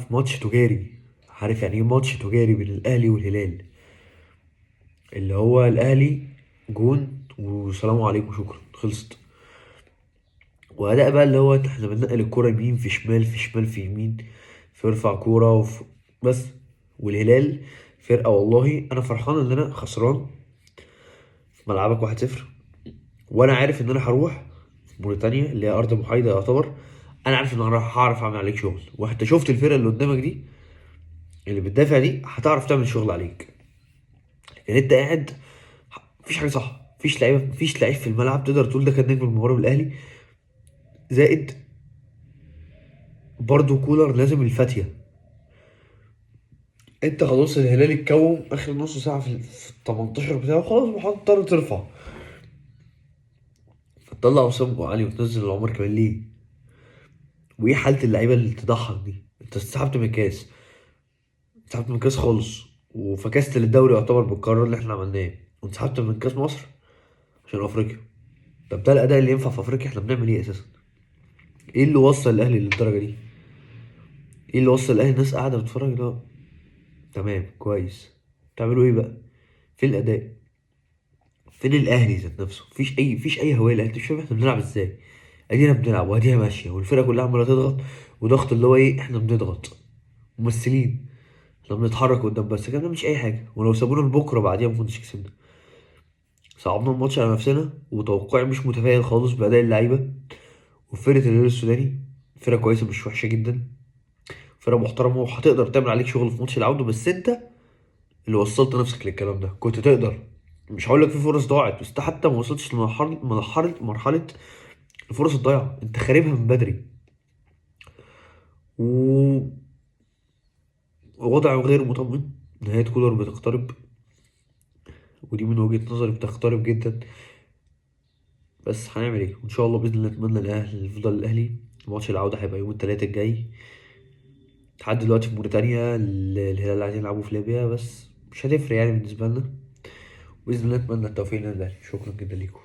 في ماتش تجاري. عارف يعني ايه ماتش تجاري بين الاهلي والهلال؟ اللي هو الاهلي جون وسلام عليكم شكرا خلصت. واداء بقى اللي هو احنا بننقل الكرة يمين في شمال في شمال في يمين، في ارفع كورة بس. والهلال فرقة، والله انا فرحان ان انا خسران في ملعبك 1-0، وانا عارف ان انا هروح موريتانيا اللي هي ارض محايدة يعتبر، انا عارف ان انا هعرف اعمل عليك شغل. وانت شفت الفرقة اللي قدامك دي اللي بتدافع دي هتعرف تعمل شغل عليك. لكن انت قاعد مفيش حاجة صح، مفيش لعيبة، مفيش لعيب في الملعب تقدر تقول ده كان نجم المباراة بالاهلي. زائد برضو كولر لازم الفاتيه. انت خلاص الهلال اتكوم اخر نص ساعة في ال 18 بتاعه، خلاص هتضطر ترفع، فتطلع وسام ابو علي وتنزل عمر كمان ليه؟ وايه حاله اللعيبة اللي تضحك دي؟ انت انسحبت من الكاس، انسحبت من الكاس خالص، وفكست للدوري يعتبر بالقرار اللي احنا عملناه، وانسحبت من كاس مصر عشان افريقيا. طب ده الاداء اللي ينفع في افريقيا؟ احنا بنعمل ايه اساسا؟ ايه اللي وصل الاهلي للدرجة دي؟ ايه اللي وصل الاهلي؟ الناس قاعدة بتتفرج، لا تمام كويس، بتعملوا ايه بقى؟ فين الاداء؟ فين الاهلي ذات نفسه؟ مفيش اي هوية للاهلي. انت مش فاهم احنا بنلعب ازاي؟ ادينا بنلعب واديها ماشية، والفرقة كلها عماله تضغط، وضغط اللي هو ايه، احنا بنضغط ممثلين، احنا بنتحرك قدام بس كده، مش اي حاجة. ولو سابونا لبكرة بعديها ما كناش كسبنا. صعبنا الماتش على نفسنا، وتوقعي مش متفائل خالص باداء اللعيبة. وفرقه الهلال السوداني فرقه كويسة، مش وحشة جدا، فرقه محترمه، وهتقدر تعمل عليك شغل في ماتش العودة. بس انت اللي وصلت نفسك للكلام ده، كنت تقدر. مش هقول لك في فرص ضاعت، بس انت حتى ما وصلتش لمرحلة مرحلة الفرص الضايعه، انت خاربها من بدري. ووضع غير مطمئن، نهاية كولر بتقترب، ودي من وجهة نظري بتقترب جدا. بس هنعمل ايه؟ وان شاء الله باذن الله اتمنى الاهلي يفضل الاهلي. ماتش العودة هيبقى يوم الثلاثاء الجاي. لحد دلوقتي في موريتانيا، الهلال عايزين يلعبوا في ليبيا، بس مش هتفرق يعني بالنسبة لنا. باذن الله اتمنى التوفيق للاهلي. شكرا جدا ليكم.